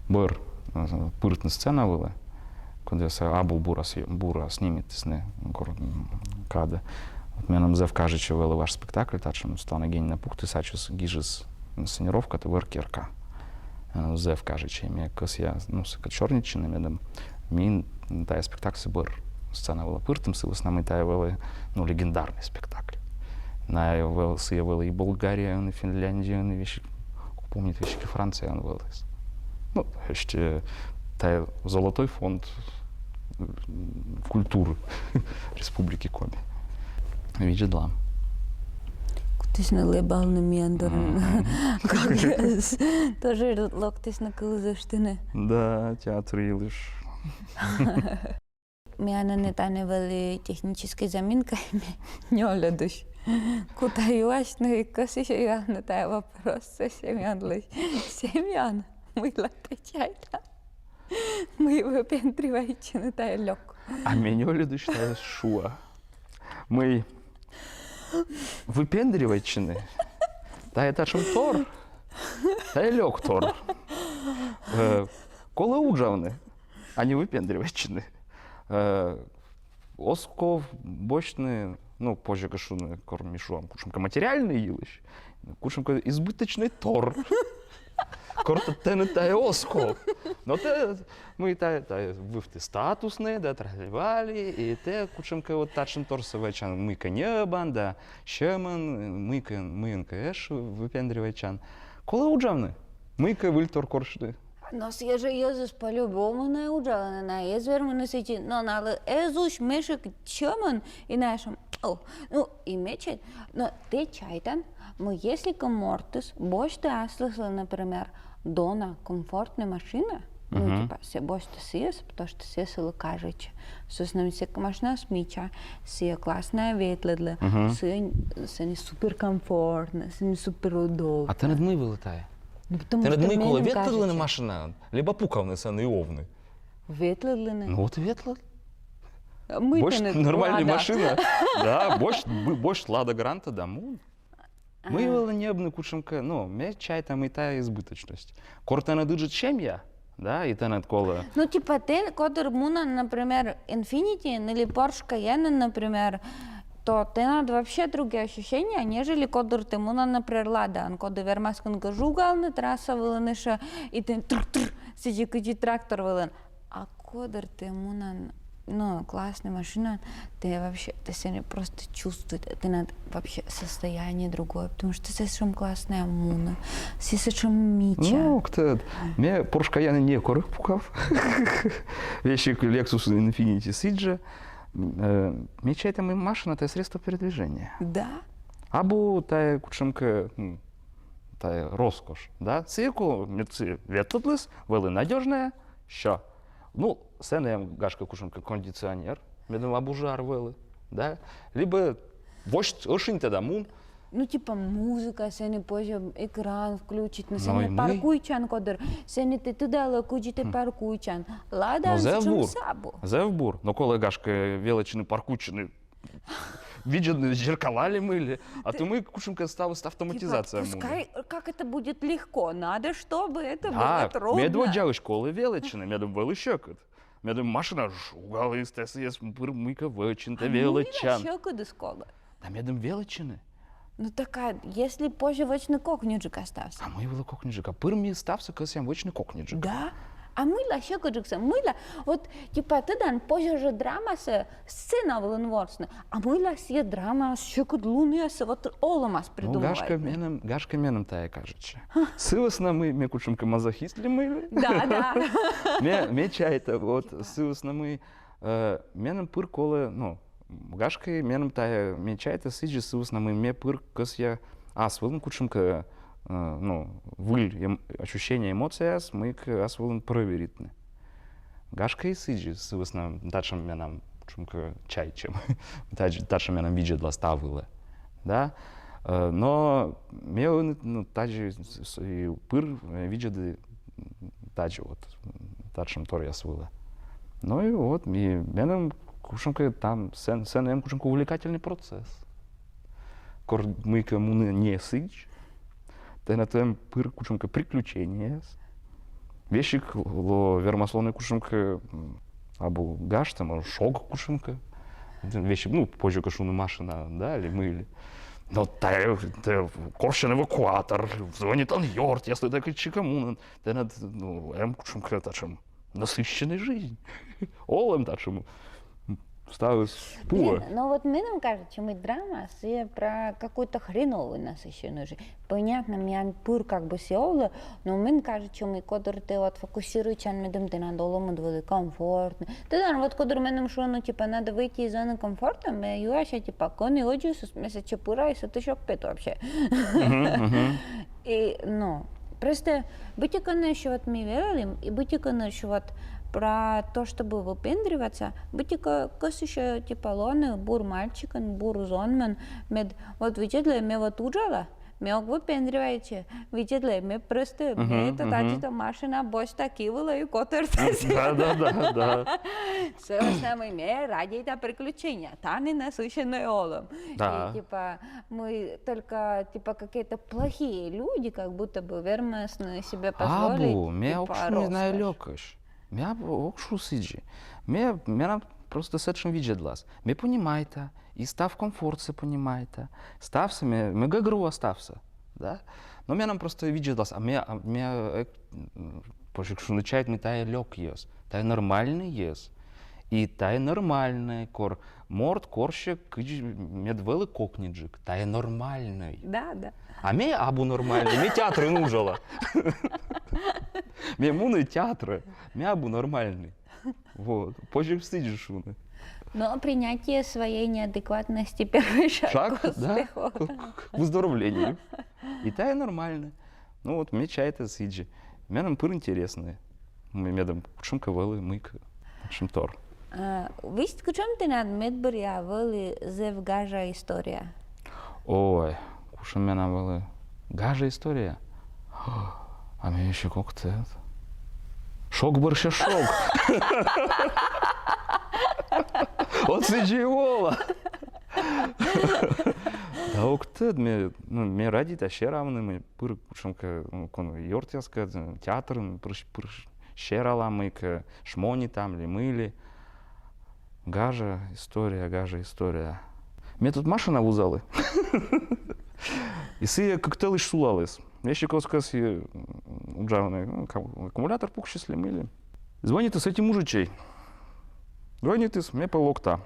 бӧр, э, пыртны сцена вылӧ, кодъяссӧ абу бура с-, бура снимитісны, кор-, м, кадӧ. Вот меным зэв кажитчӧ вӧлі важ спектакль, татшӧм Светлана Генина пуктіс, ачыс гижис инсценировкатӧ «Вӧр керка». Э, зэв кажитчӧ, ме кӧсъя, ну, сыкӧд сёрнитчыны, медым ми тайӧ спектакльсӧ бӧр сцена вылӧ пыртім, сы вӧсна мый тайӧ вӧлі, ну, легендарнӧй спектакль. Найӧ вӧл-, сійӧ вӧлі и Болгарияын, и Финляндияын, и весиг, кӧ помнита, весиг и Францияын вӧлі. Ну, то есть, э, тайӧ золотой фонд, м, культуры Республики Коми. Видзӧдлам. Кутісны лэбалны миян дорын. Тоже локтісны кылзыштны. Да, театр йылысь. Миян ӧні тані вӧлі техническӧй заминка, ме нёльӧдысь кута юасьны, и кӧсйысь юавны тайӧ вопроссӧ Семёнлысь. Семён, мыйла тэ чайтан, мый выпендривайтчыны тайӧ лёк? А ме нёльӧдысь тайӧс шуа, мый выпендривайтчыны — тайӧ татшӧм тор, тайӧ лёк тор. Э, колӧ уджавны, а не выпендривайтчыны. Э, оз ков босьтны, ну, позьӧ кӧ шуны, кор ми шуам кутшӧмкӧ материальнӧй йылысь, кутшӧмкӧ избыточнӧй тор, кор тэ-, тэныд тайӧ оз ков. Но тэ, мый тайӧ, тайӧ вывті статуснӧй да трали-вали, и тэ кутшӧмкӧ вот татшӧм торсӧ вӧчан, мыйкӧ ньӧбан да сьӧмӧн, мыйкӧ, мыйӧнкӧ ещӧ выпендривайтчан. Колӧ уджавны, мыйкӧ выльтор корсьны. Но сійӧ жӧ йӧзыс по-любому на уджалӧны, на эз вермыны сідзи, но налы эз усь мешӧк сьӧмӧн, и на эшшӧ, о, ну, и мечет, но тэ чайтан, мый если кӧ мортыс босьтӧ аслыслы, например, дона комфортнӧй машина, ну, типа, сійӧ босьтӧ сійӧс, потому что сійӧ сылы кажитчӧ. Сы вӧсна мый сійӧ машинаыс мича, сійӧ класснӧя ветлӧдлӧ, сійӧ, сійӧ суперкомфортнӧ, сійӧ суперудобнӧ. А тэныд мый вылӧ тайӧ? Ну, потому что меным кажитчӧ. Тэныд мый колӧ, ветлӧдлыны машинаӧн либӧ пукавны сэні и овны? Ветлӧдлыны. Ну вот и ветлӧдлы. Босьт нормальнӧй машина. Да, босьт, б-, босьт Лада Гранта да мун. Мый вылӧ ньӧбны кутшӧмкӧ, ну, ме чайта, мый тайӧ избыточность. Кор тэныд ыджыд семья, да, и тэныд колӧ. Ну, типа, тэ кодыр мунан, например, Инфинити или Порш Кайеннын, например, то тэнад вообще другие ощущения, нежели кодыр тэ мунан, например, Ладаӧн, коді вермас кӧнкӧ жугалны трасса вылын ещӧ, и тэ тр-тр, сідзи кыдзи трактор вылын. А кодыр тэ мунан, ну, класснӧй машинаӧн, тэ вообще, тэ сэні просто чувствует, тэнад вообще состояние другое, потому что сэтшӧм класснӧя мунӧ, сэтшӧм мича. Ну, кытӧ, ме Порш Кайеннын некор эг пукав. Весиг Лексус Инфинити сідзи. Э, ме чайта, мый машина — тайӧ средство передвижения. Да. Абу тайӧ кутшӧмкӧ, м, тайӧ роскошь, да? Сійӧ кӧ, мед сійӧ ветлӧдліс, вӧлі надёжнӧя, всё. Ну, сэн эм, гашкӧ, кутшӧмкӧ кондиционер, медым абу жар вӧлі, да? Либӧ восьт ӧшиньтӧ да мун. Ну, типа, музыка, сэні позьӧ экран включитны, ну, сэні паркуйтчан кодыр, сэні тэ тыдалӧ, кыдзи тэ паркуйтчан. Ладан, сэтшӧмыс абу. Зэв бур. Но колӧ, гашкӧ, велӧдчыны паркуйтчыны, видзӧдны зеркала ли мый ли, а то мый кутшӧмкӧ ставыс автоматизация. Типа, пускай, как это будет легко, надо, чтобы это было трудно. Медводдзаысь колӧ велӧдчыны, медым вӧлі сьӧкыд. Медым машина жугаліс, тэ сійӧс пыр мыйкӧ вӧчин, тэ велӧдчан. А мыйла сьӧкыдыс колӧ? Да медым велӧдчыны. Ну так а если позьӧ вӧчны кокниджыка ставсӧ? А мый вылӧ кокниджыка? Пыр ми ставсӧ кӧсъям вӧчны кокниджыка. Да? А мыйла сьӧкыдджыксӧ, мыйла? Вот, типа, тӧдан, позьӧ жӧ драмасӧ сцена вылын ворсны, а мыйла сійӧ драмаӧс, сьӧкыдлунъяссӧ вот олӧмас придумывайтны? Ну, гашкӧ, меным, гашкӧ, меным тайӧ кажитчӧ. Сы вӧсна мый ме кутшӧмкӧ мазохист ли мый ли? Да, да. Ме, ме чайта, вот, сы вӧсна мый, э, меным пыр колӧ, ну, гашкӧ, меным тайӧ, ме чайта, сідзи, сы вӧсна мый ме пыр кӧсъя ас вылын кутшӧмкӧ, э, ну, выль эм-, ощущение, эмоцияяс мыйкӧ ас вылын проверитны. Гашкӧ и сідзи, сы вӧсна татшӧм менам кутшӧмкӧ чайтчӧм. Татш-, татшӧм менам видзӧдлас та вылӧ. Да? Э, но ме ӧні, ну, тадзи с-, с-, и пыр, э, видзӧді тадзи вот, м, татшӧм торъяс вылӧ. Ну и вот, и меным кутшӧмкӧ там сэн, сэн эм кутшӧмкӧ увлекательный процесс. Кор мыйкӧ мунӧ не сідз, тэнад эм пыр кутшӧмкӧ приключениеяс. Весиг лоӧ, вермас лоны кутшӧмкӧ, м, абу гажтӧм, а шог кутшӧмкӧ. Весиг, ну, позьӧ кӧ шуны, машина, да, ли мый ли. Но тайӧ, тайӧ корсьӧны эвакуатор, звонитан ёртъяслы, да кытчӧкӧ мунан. Тэнад, ну, эм кутшӧмкӧ татшӧм насыщенный жизнь. Олӧм татшӧм. Ставыс пуӧ. Блин, но вот меным кажитчӧ, мый драма сійӧ про какую-то хреновую насыщенную жизнь. Понятно, миян пыр как бы сійӧ овлӧ, но мен кажитчӧ, мый кодыр тэ вот фокусируйтчан, медым тэнад олӧмыд вӧлі комфортный. Тӧдан, вот кодыр меным шуӧ, ну, типа, надо выйти из зоны комфорта, ме юася, типа, кӧні ӧдзӧсыс, ме сэтчӧ пыра и сэтысь ог пет вообще. И, ну, просто быттьӧкӧ нӧшта вот ми велӧдім, и быттьӧкӧ нӧшта вот про то, чтобы выпендриваться, быттьӧкӧ кӧсйыссьӧ, типа, лоны бур мальчикӧн, бур зонмӧн, мед вот видзӧдлӧй, ме вот уджала, ме ог выпендривайтчы, видзӧдлӧй, ме просто, ме это, тадзи-то машина босьта ки вылӧ и котӧрта. Да, да, да, да. Сы вӧсна мый ме радейта приключения, тані насыщенный олӧм. Да. И, типа, мы только, типа, какие-то плохие люди, как будто бы вермасны себе позволить. Абу, ме ог шу, не знаю, лёгкость. Ме абу, ог шу сідзи. Ме, менам просто сэтшӧм видзӧдлас. Ме понимайта, и став комфортсӧ понимайта. Ставсӧ ме, ме гӧгӧрвоа ставсӧ, да? Но менам просто видзӧдлас, а ме, а ме, э, м, позьӧ кӧ шуны, чайта, мый тайӧ лёкйӧз, тайӧ нормальнӧйӧз. И тайӧ нормальнӧй, кор морт корсьӧ кыдзи, мед вӧлі кокниджык. Тайӧ нормальнӧй. Да, да. А ме абу нормальнӧй, ме театрын уджала. Ме муна театрӧ, ме абу нормальнӧй. Вот. Позьӧ сідзи шуны. Но принятие своей неадекватности — первый шаг к успеху. Шаг, да, к, к, к выздоровлению. И тайӧ нормальнӧй. Ну вот, ме чайта сідзи. Меным пыр интереснӧ. Ме-, медым кутшӧмкӧ вӧлі мыйкӧ, кутшӧм тор. А висьт, кутшӧм тэнад медбӧръя вӧлі зэв гажа история? Ой, кутшӧм менам вӧлі гажа история? А ме ещё ог тӧд. Шог бӧрся шог. Вот сідзи и ола. Да ог тӧд, ме, ну, ме радейта серавны, ме пыр кутшӧмкӧ, ну, кӧн ёртъяскӧд, театрын пыр, пыр серала мыйкӧ, шмонитам ли мый ли. Гажа история, гажа история. Ме тут машина вузалі. И сійӧ кык тӧлысь сулаліс. Весиг оз кӧсйы, м, уджавны, ну, акку-, аккумулятор пуксис ли мый ли. Звонитіс ӧти мужичӧй. Звонитіс, ме пӧ локта.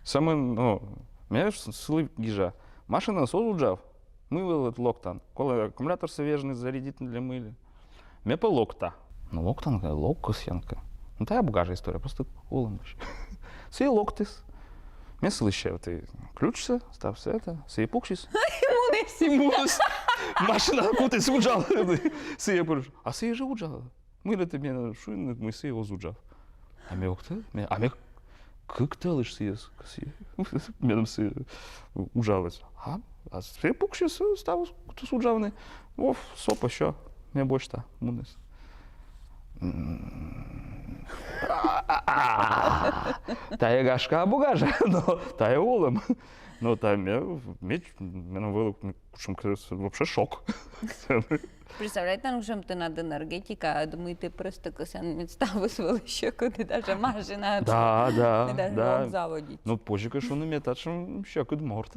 Сӧмын, ну, ме с-, сылы гижа: машинаыс оз уджав. Мый вылӧ локтан? Колӧ аккумуляторсӧ вежны, зарядитны ли мый ли. Ме пӧ локта. Ну, локтан кӧ, лок кӧсъян кӧ. Ну, тайӧ абу гажа история, просто олӧмысь. Сійӧ локтіс. Ме сылысь эта ключсӧ, ставсӧ эта, сійӧ пуксис. И муніс. И муніс. машина кутіс уджавны. Сійӧ пыр: «А сійӧ жӧ уджалӧ. Мыйла тэ менӧ шуин, мый сійӧ оз уджав?» А ме ог тӧд, ме, а ме кык тӧлысь сійӧс, сійӧ, меным сійӧ уджалӧ. А, а сійӧ пуксис, ставыс кутіс уджавны. Вов, со пӧ сё, ме босьта, муніс. М. Тайӧ, гашкӧ, абу гажа, но тайӧ олӧм. Но тайӧ ме, ме, меным вӧлі кутшӧмкӧ вообще шок. Представляйтан, кутшӧм тэнад энергетика, а мый тэ просто кӧсъян, мед ставыс вӧлі сьӧкыд, и даже машина. Да, да, и даже да. Ог заводитчы. Ну, позьӧ кӧ шуны, ме татшӧм сьӧкыд морт.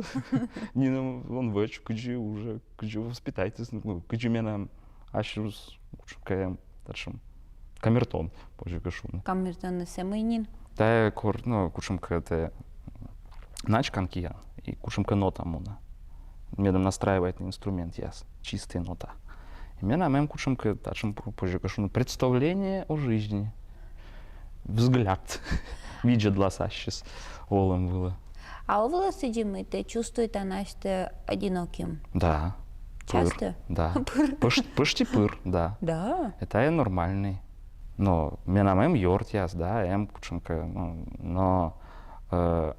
Нинӧм он вӧч, кыдзи уже, кыдзи воспитайтіс, ну, кыдзи менам ассьыс кутшӧмкӧ эм татшӧм камертон, позьӧ кӧ шуны. Камертон эсэ мый нин? Тайӧ кор, ну, кутшӧмкӧ тэ начкан киан, и кутшӧмкӧ нота мунӧ. Медым настраивайтны инструментъяс, чистӧй нота. И менам эм кутшӧмкӧ татшӧм, позьӧ кӧ шуны, представление о жизни. Взгляд. Видзӧдлас ассьыс олӧм вылӧ. А овлӧ сідзи, мый тэ чувствуйтан асьтӧ одиноким? Да. Часто? Пыр. Да. Пыр. Пыш-, пышти пыр, да. Да. Тайӧ нормальнӧй. Но менам эм ёртъяс, да, эм кутшӧмкӧ, ну, но, э,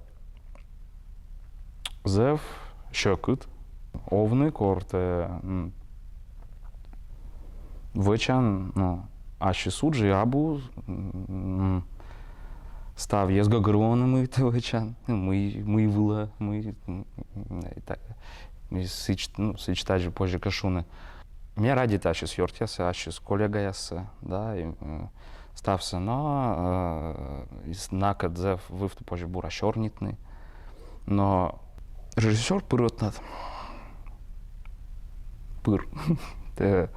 зэв сьӧкыд овны, кор тэ, м, вӧчан, ну, ассьыс удж, и абу, м, ставыс гӧгӧрвоана, мый тэ вӧчан, мый, мый вылӧ, мый, м, м, и та-, и сідз, ну, сідз тадзи, позьӧ кӧ шуны. Ме радейта ассьыс ёртъяссӧ, ассьыс коллегаяссӧ, да, и, м, ставсӧ, но, э, и с-, накӧд зэв вывті позьӧ бура сёрнитны. Но режиссёр пыр ӧтнад. Пыр. Тэ,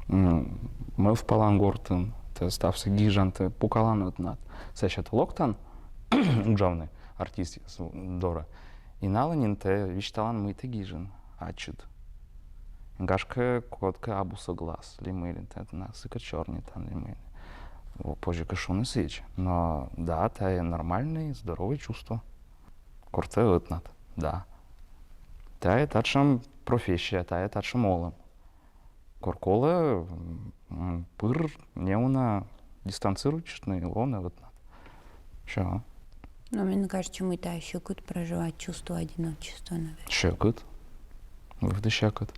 м, мӧвпалан гортын, тэ ставсӧ гижан, тэ пукалан ӧтнад. Сэсся тэ локтан уджавны артистъяс дорӧ. И налы нин тэ висьталан, мый тэ гижин ачыд. Гашкӧ, кодкӧ абу сӧглас, ли мый ли, тэ на сыкӧд сёрнитан, ли мый ли. Во, позьӧ кӧ шуны сідз. Но да, тайӧ нормальнӧй, здоровӧй чувство. Кор тэ ӧтнад, да. Тайӧ татшӧм профессия, тайӧ татшӧм олӧм. Кор колӧ, м, пыр неуна дистанцируйтчыштны, лоны ӧтнад. Всё. Но мне кажется, мый тайӧ сьӧкыд проживать чувство одиночества, наверное. Сьӧкыд. Вывті сьӧкыд.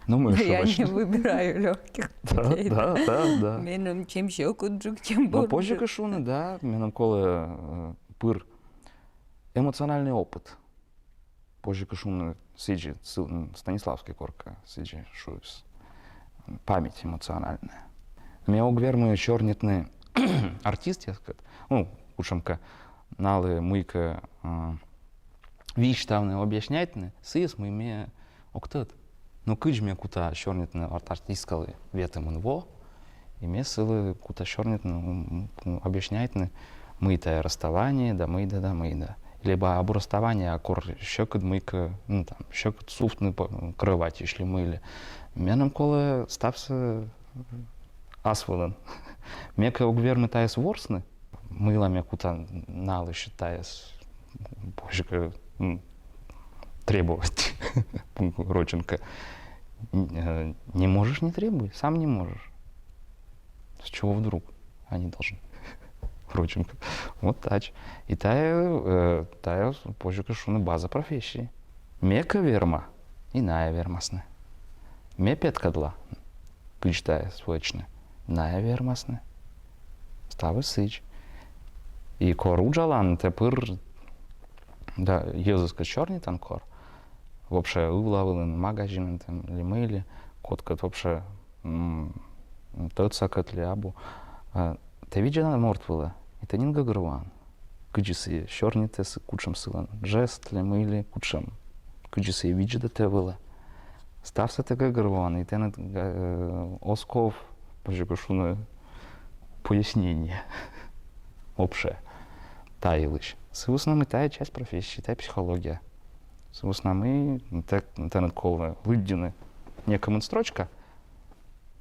Ну, мы ещё... Я не выбираю лёгких путей. Да, да, да. Меным чем сьӧкыдджык, тем бурджык. Но позьӧ кӧ шуны, да, меным колӧ, э, пыр эмоциональный опыт. Позьӧ кӧ шуны сідзи, сы-, м, Станиславский коркӧ сідзи шуис. Память эмоциональная. Ме ог вермы сёрнитны артистъяскӧд, ну, кутшӧмкӧ налы мыйкӧ, э, висьтавны, объясняйтны сійӧс, мый ме ог тӧд. Но кыдз ме кута сёрнитны ар-, артисткалы ветымын во, и ме сылы кута сёрнитны, м, м, объясняйтны, мый тайӧ расставание, да мый да, да мый да. Либӧ абу расставание, а кор сьӧкыд мыйкӧ, ну, там, сьӧкыд сувтны по-, кроватьысь ли мый ли. Меным колӧ ставсӧ ас вылын. Ме кӧ ог вермы тайӧс ворсны, мыйла ме кута налысь тайӧс, позьӧ кӧ, м, требовать. Рочӧн кӧ. Н-, э, не можешь — не требуй, сам не можешь. С чего вдруг они должны? Рочӧн кӧ. Вот тадз. И тайӧ, э, тайӧ, позьӧ кӧ шуны, база профессии. Ме кӧ верма, и найӧ вермасны. Ме петкӧдла, кыдз тайӧс вӧчны, найӧ вермасны. Ставыс сідз. И кор уджалан, тэ пыр, да, йӧзыскӧд сёрнитан кор, вообще ывла вылын, магазинын тэ ли мый ли, кодкӧд вообще, м, тӧдсакӧд ли абу, а, тэ видзӧдан морт вылӧ, и тэ нин гӧгӧрвоан, кыдзи сійӧ сёрнитӧ, кутшӧм сылӧн жест ли мый ли, кутшӧм, кыдзи сійӧ видзӧдӧ тэ вылӧ. Ставсӧ тэ гӧгӧрвоан, и тэныд, э, оз ков, позьӧ кӧ шуны, пояснение вообще та йылысь. Сы вӧсна мый тайӧ часть профессии, тайӧ психология. Сы вӧсна мый тэ, тэныд колӧ лыддьыны некымын строчка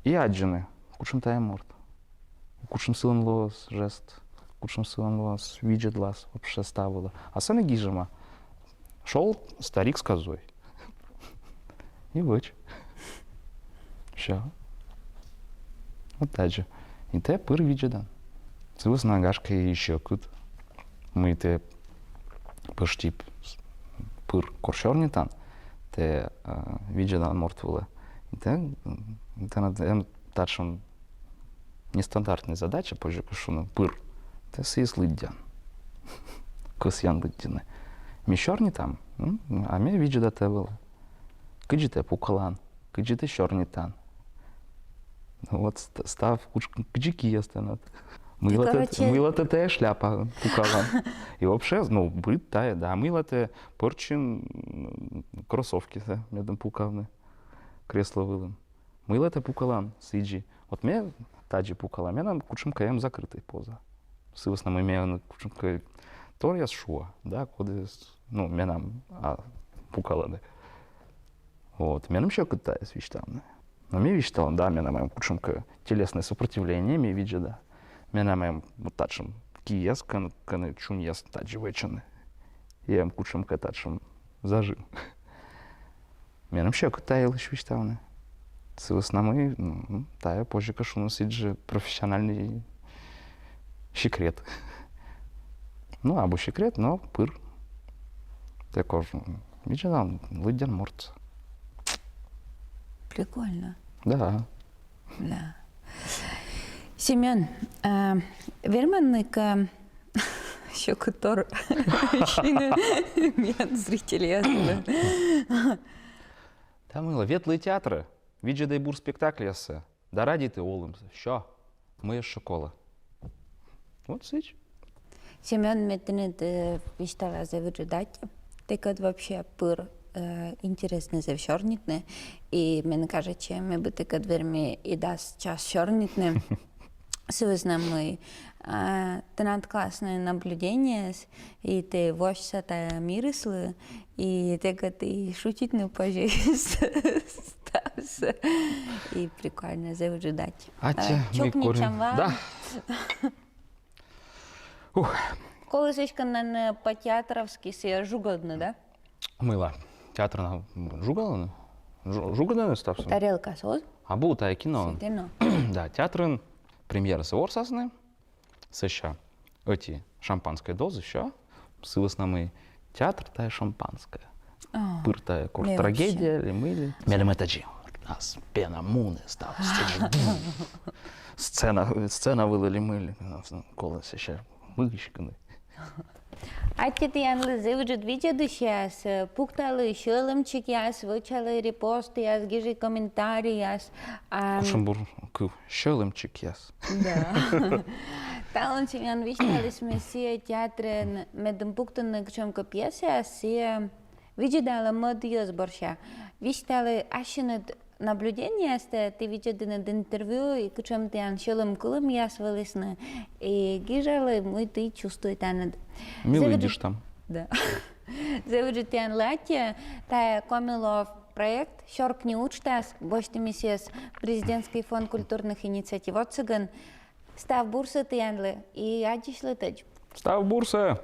и аддзыны, кутшӧм тайӧ морт. Кутшӧм сылӧн лоас жест, кутшӧм сылӧн лоас видзӧдлас вообще став вылӧ. А сэні гижӧма: «Шёл старик с козой». И вӧч. Всё. Вот так же. И тэ пыр видзӧдан. Сы вӧсна, гашкӧ, и сьӧкыд, мый тэ пӧшти п-, с-, пыр кор сёрнитан, тэ, э, видзӧдан морт вылӧ. И тэ, м, тэнад эм татшӧм нестандартная задача, позьӧ кӧ шуны, пыр. Тэ сійӧс лыддян. Кӧсъян лыддьыны. Ми сёрнитам, м, а ме видзӧда тэ вылӧ. Кыдзи тэ пукалан, кыдзи тэ сёрнитан. Вот ст-, став кутш-, кыдзи кияс тэнад. Мыйла тэ, короче, мыйла тэ тайӧ шляпаын пукалан. И вообще, ну, быд тайӧ, да, мыйла тэ пӧрччин, м, кроссовкисӧ, медым пукавны кресло вылын. Мыйла тэ пукалан сідзи. Вот ме тадзи пукала, менам кутшӧмкӧ эм закрытӧй поза. Сы вӧсна мый меным кутшӧмкӧ торъяс шуа, да, кодъяс, ну, менам, а, пукалӧны. Вот, меным сьӧкыд тайӧс висьтавны. Но ме висьтала, да, менам эм кутшӧмкӧ телесное сопротивление, ме видзӧда. Менам эм вот татшӧм кияс, кӧн-, кӧні чуньяс тадзи вӧчӧны. И эм кутшӧмкӧ татшӧм зажим. Меным сьӧкыд та йылысь висьтавны. Сы вӧсна мый, ну, тайӧ, позьӧ кӧ шуны, сідзи профессиональный секрет. Ну, абу секрет, но пыр. Тэ кор, м, видзӧдан, лыддян мортсӧ. Прикольно. Да. Да. Семён, а верман-ӧ кӧ сьӧкыдтор сины миян зрительяслы? Да мыйла, ветлӧй театрӧ, видзӧдӧй бур спектакльяссӧ да радейты олӧмсӧ. Всё. Мый ещё колӧ? Вот сідз. Семён, ме тэныд, э, висьтала зэв ыджыд аттьӧ. Тэкӧд вообще пыр, э, интереснӧ зэв сёрнитны. И мен кажитчӧ, ме бы тэкӧд верми и дас час сёрнитны. Сы вӧсна мый, а, тэнад классные наблюдениеяс, и тэ восьса тайӧ мирыслы, и тэкӧд и шутитны позьӧ ставсӧ. И прикольнӧ, зэв ыджыд аттьӧ. Аттьӧ, а, мый чукнитчам корин. Да. Ух. Колӧ сэтшӧмкӧ, наверно, по-театровски сійӧс жугӧдны, да? Мыйла? Театрын жугалӧны? Жу-, жугӧдӧны ставсӧ? Тарелкасӧ оз? Абу, тайӧ кино. Сійӧ кино. Да, театрын премьерасӧ ворсасны, сэсся ӧти шампанскӧй доза, всё. Сы вӧсна мый театр — тайӧ шампанскӧй. А, пыр тайӧ кор трагедия ли мый ли. Меным тадзи ас пена мунӧ, став сцена, сцена вылӧ ли мый ли. Колӧ сэсся мыйыськӧ. Аттьӧ тіянлы, зэв ыджыд видзӧдысьяс, э, пукталӧй сьӧлӧмчикъяс, вӧчалӧй репостъяс, гижӧй комментарийяс. А кутшӧм бур кыв, сьӧлӧмчикъяс. Да. Талун Семён висьталіс, мый сійӧ театрын, медым пуктыны кутшӧмкӧ пьесаяс, сійӧ видзӧдалӧ мӧд йӧз бӧрся. Висьталӧй ассьыныд наблюдениеястӧ, ті видзӧдінныд интервью, и кутшӧм тіян сьӧлӧм кылӧмъяс вӧлісны, и гижалӧй, мый ті чувствуйтанныд. Ми лыддьыштам. Да. Зэв ыджыд тіянлы аттьӧ. Тайӧ «Коми лов» проект, «Сёркни» уджтас, босьтім сійӧс Президентский фонд культурных инициатив отсӧгӧн. Став бурсӧ тіянлы и аддзысьлытӧдз. Став бурсӧ!